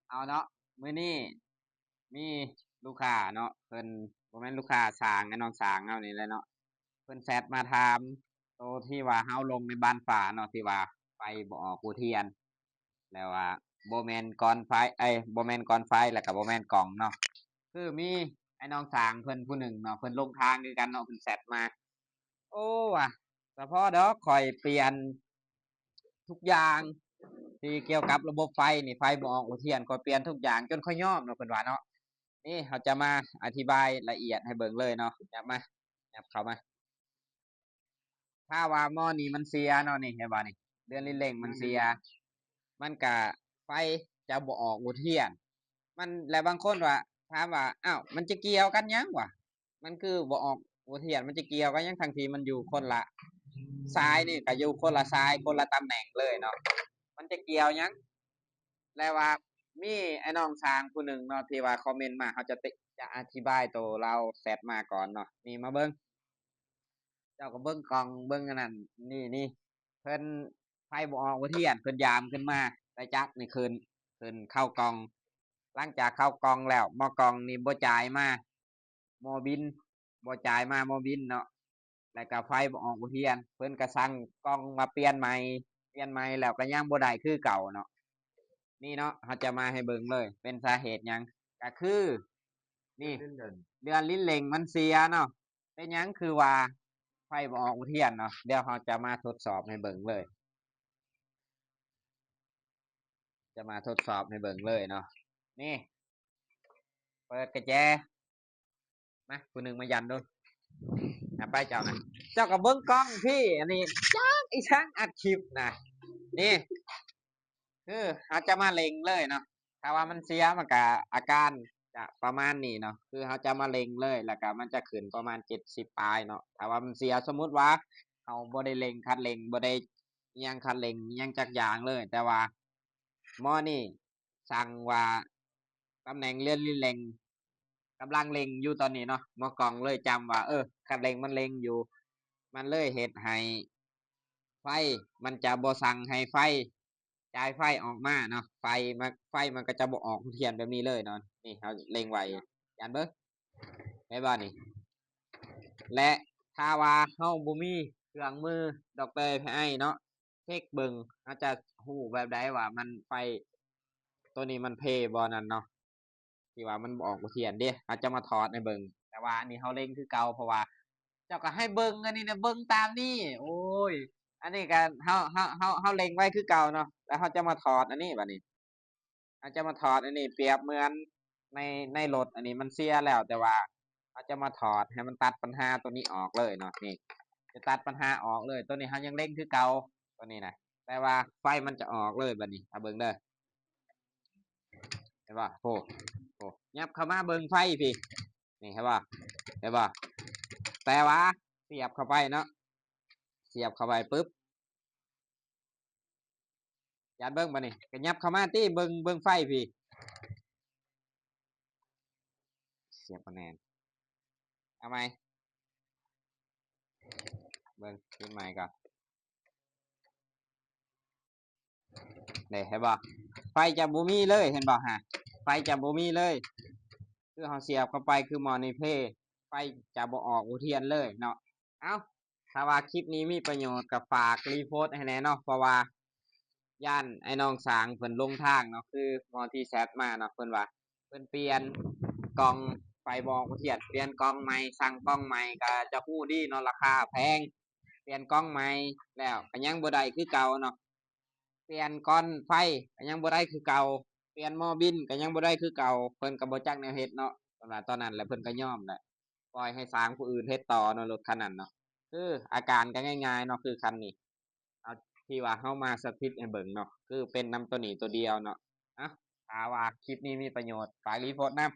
ເອົາເນາະ ມື້ນີ້ມີລູກຄ້າເນາະ ເພິ່ນ ບໍ່ແມ່ນລູກຄ້າ ຊ່າງ ອ້າຍນ້ອງຊ່າງເຮົານີ້ແຫຼະເນາະ ເພິ່ນແຊັດມາຖາມໂຕທີ່ວ່າເຮົາລົງໃນບ້ານຟ້າເນາະ ທີ່ວ່າໄຟບໍ່ອອກຫົວທຽນ ແລ້ວວ່າບໍ່ແມ່ນກ່ອນໄຟ ເອີຍ ບໍ່ແມ່ນກ່ອນໄຟ ແລ້ວກໍບໍ່ແມ່ນກ່ອງເນາະ ຄືມີອ້າຍນ້ອງຊ່າງເພິ່ນຜູ້ໜຶ່ງເນາະ ເພິ່ນລົງທາງຄືກັນເນາະ ເພິ່ນແຊັດມາ ໂອ້ ວ່າ ສະເພາະດອກ ຂ້ອຍປ່ຽນທຸກຢ່າງທີ່ກ່ຽວກັບລະບົບໄຟນີ້ ໄຟບໍ່ອອກຫົວທຽນ ຂ້ອຍປ່ຽນທຸກຢ່າງຈົນຂ້ອຍຍອມເນາະ ເພິ່ນວ່າເນາະ ນີ້ເຮົາຈະມາອະທິບາຍລະອຽດໃຫ້ເບິ່ງເລີຍເນາະ ຫຍັບມາ ຫຍັບເຂົ້າມາ ຖ້າວ່າໝໍ້ນີ້ມັນເສຍເນາະ ນີ້ເຫັນບໍ່ນີ້ ເດືອນລິນເລັງມັນເສຍ ມັນກະ ໄຟຈະບໍ່ອອກຫົວທຽນ ມັນ ແລະບາງຄົນວ່າ ຖາມວ່າ ອ້າວ ມັນຈະກ່ຽວກັນຫຍັງຫວາ ມັນຄືບໍ່ອອກຫົວທຽນ ມັນຈະກ່ຽວກັນຫຍັງ ທັງທີ່ມັນຢູ່ຄົນລະສາຍນີ້ ກະຢູ່ຄົນລະສາຍ ຄົນລະຕຳແໜ່ງເລີຍເນາະ ມັນຈະກ່ຽວຫຍັງ ແລະວ່າມີອ້າຍນ້ອງຊ່າງຜູ້ໜຶ່ງເນາະ ທີ່ວ່າຄອມເມັນມາ ເຮົາຈະຕິ ຈະອະທິບາຍໂຕລາວແຊັດມາກ່ອນເນາະ ນີ້ມາເບິ່ງ ເຈົ້າກໍເບິ່ງກ່ອງ ເບິ່ງອັນນັ້ນ ນີ້ ນີ້ ເພິ່ນ ໄຟບໍ່ອອກຫົວທຽນ ເພິ່ນຢາມຂຶ້ນມາ ໄດ້ຈັກນີ້ຂຶ້ນ ຂຶ້ນເຂົ້າກ່ອງ ຫຼັງຈາກເຂົ້າກ່ອງແລ້ວ ໝໍ້ກ່ອງນີ້ບໍ່ຈ່າຍມາ ໝໍ້ບິນບໍ່ຈ່າຍມາ ໝໍ້ບິນເນາະ ແລ້ວກໍໄຟບໍ່ອອກຫົວທຽນ ເພິ່ນກໍສັ່ງກ່ອງມາປ່ຽນໃໝ່ ປ່ຽນໃໝ່ແລ້ວກໍຍັງບໍ່ໄດ້ຄືເກົ່າເນາະ ນີ້ເນາະ ເຮົາຈະມາໃຫ້ເບິ່ງເລີຍ ເປັນສາເຫດຫຍັງ ກໍຄື ນີ້ ເດືອນລິນເລັງມັນເສຍເນາະ ເປັນຫຍັງຄືວ່າໄຟບໍ່ອອກຫົວທຽນເນາະ ດຽວເຮົາຈະມາທົດສອບໃຫ້ເບິ່ງເລີຍ ຈະມາທົດສອບໃຫ້ເບິ່ງເລີຍເນາະ ນີ້ ເປີດກະແຈ ມາ ຜູ້ໜຶ່ງມາຢັນດູ ອາ ໄປເຈົ້ານະ ເຈົ້າກໍເບິ່ງກ້ອງພີ້ ອັນນີ້ຈັກອີ່ຫຍັງອັດຄລິບນະ ນີ້ ຄືເຮົາຈະມາເລັ່ງເລີຍເນາະ ຖ້າວ່າມັນເສຍ ມັນກະອາການຈະປະມານນີ້ເນາະ ຄືເຮົາຈະມາເລັ່ງເລີຍ ແລ້ວກະມັນຈະຂຶ້ນປະມານເຈັດສິບປາຍເນາະ ຖ້າວ່າມັນເສຍ ສົມມຸດວ່າເຮົາບໍ່ໄດ້ເລັ່ງຄັດເລັ່ງ ບໍ່ໄດ້ຫຍັງຄັດເລັ່ງຫຍັງຈັກຢ່າງເລີຍ ແຕ່ວ່າໝໍ້ນີ້ສັ່ງວ່າຕຳແໜ່ງເດືອນລິນເລັງ ກຳລັງເລັ່ງຢູ່ຕອນນີ້ເນາະ ໝໍ້ກ່ອງເລີຍຈຳວ່າ ເອີ ຄັດເລັ່ງມັນເລັ່ງຢູ່ ມັນເລີຍເຮັດໃຫ້ໄຟ ມັນຈະບໍ່ສັ່ງໃຫ້ໄຟ ຈ່າຍໄຟອອກມາເນາະ ໄຟມັນ ໄຟມັນກໍຈະບໍ່ອອກຫົວທຽນແບບນີ້ເລີຍເນາະ ນີ້ເຮົາເລັ່ງໄວ້ ຢ້ານເບິ່ງ ເຫັນບໍ່ນີ້ ແລະ ຖ້າວ່າເຮົາບໍ່ມີເຄື່ອງມືດັອກເຕີໄພໄອເນາະ ເຊັກເບິ່ງ ເຮົາຈະຮູ້ແບບໃດວ່າມັນໄຟໂຕນີ້ມັນເພບໍ່ນັ້ນເນາະ ທີ່ວ່າມັນບໍ່ອອກຫົວທຽນເດ້ ເຮົາຈະມາຖອດໃຫ້ເບິ່ງ ແຕ່ວ່າອັນນີ້ເຮົາເລັ່ງຄືເກົ່າ ເພາະວ່າເຈົ້າກໍໃຫ້ເບິ່ງອັນນີ້ນະ ເບິ່ງຕາມນີ້ ໂອ້ຍ ອັນນີ້ກໍເຮົາ ເຮົາ ເຮົາ ເຮົາເລັ່ງໄວ້ຄືເກົ່າເນາະ ແລ້ວເຮົາຈະມາຖອດອັນນີ້ ບາດນີ້ ເຮົາຈະມາຖອດອັນນີ້ ປຽບເໝືອນໃນ ໃນລົດ ອັນນີ້ມັນເສຍແລ້ວ ແຕ່ວ່າເຮົາຈະມາຖອດໃຫ້ມັນຕັດບັນຫາໂຕນີ້ອອກເລີຍເນາະ ນີ້ ຈະຕັດບັນຫາອອກເລີຍ ໂຕນີ້ເຮົາຍັງເລັ່ງຄືເກົ່າ ໂຕນີ້ນະ ແຕ່ວ່າໄຟມັນຈະອອກເລີຍ ບາດນີ້ ເອົາເບິ່ງເດີ ເຫັນບໍ່ ໂອ້ ໂອ້ ຫຍັບເຂົ້າມາເບິ່ງໄຟພີ້ ນີ້ ເຫັນບໍ່ ເຫັນບໍ່ ແຕ່ວ່າສຽບເຂົ້າໄປເນາະ ສຽບເຂົ້າໄປປຶບ ຢ້ານເບິ່ງ ບາດນີ້ກໍຫຍັບເຂົ້າມາຕິ ເບິ່ງ ເບິ່ງໄຟພີ້ ສຽບບໍ່ແໜ້ນ ເອົາໃໝ່ ເບິ່ງ ຕິດໃໝ່ກ່ອນ ນີ້ ເຫັນບໍ່ ໄຟຈະບໍ່ມີເລີຍ ເຫັນບໍ່ຮະ ໄຟຈະບໍ່ມີເລີຍ ຄືເຮົາສຽບເຂົ້າໄປ ຄືໝໍ້ນີ້ເພ ໄຟຈະບໍ່ອອກຫົວທຽນເລີຍເນາະ ເອົ້າ ຖ້າວ່າຄລິບນີ້ມີປະໂຫຍດກໍຝາກຣີໂພດໃຫ້ແດ່ເນາະ ເພາະວ່າຢ້ານອ້າຍນ້ອງຊ່າງເພິ່ນຫຼົງທາງເນາະ ຄືໝໍ້ທີ່ແຊັດມາເນາະ ເພິ່ນວ່າເພິ່ນປ່ຽນກ່ອງໄຟບໍ່ອອກຫົວທຽນ ປ່ຽນກ່ອງໃໝ່ ສັ່ງກ່ອງໃໝ່ ກໍຈະຮູ້ດີເນາະ ລາຄາແພງ ປ່ຽນກ່ອງໃໝ່ແລ້ວກໍຍັງບໍ່ໄດ້ຄືເກົ່າເນາະ ປ່ຽນກ່ອນໄຟກໍຍັງບໍ່ໄດ້ຄືເກົ່າ ປ່ຽນໝໍ້ບິນກໍຍັງບໍ່ໄດ້ຄືເກົ່າ ເພິ່ນກໍບໍ່ຈັກແນວເຮັດເນາະ ເພິ່ນວ່າຕອນນັ້ນແຫຼະ ເພິ່ນກໍຍອມແຫຼະ ປ່ອຍໃຫ້ຊ່າງຜູ້ອື່ນເຮັດຕໍ່ເນາະ ລົດຄັນນັ້ນເນາະ ຄືອາການກໍງ່າຍໆເນາະ ຄືຄັນນີ້ ເອົາ ທີ່ວ່າເຮົາມາສາທິດໃຫ້ເບິ່ງເນາະ ຄືເປັນນຳໂຕນີ້ໂຕດຽວເນາະ ເອົ້າ ຖ້າວ່າຄລິບນີ້ມີປະໂຫຍດ ຝາກຣີໂພດນຳ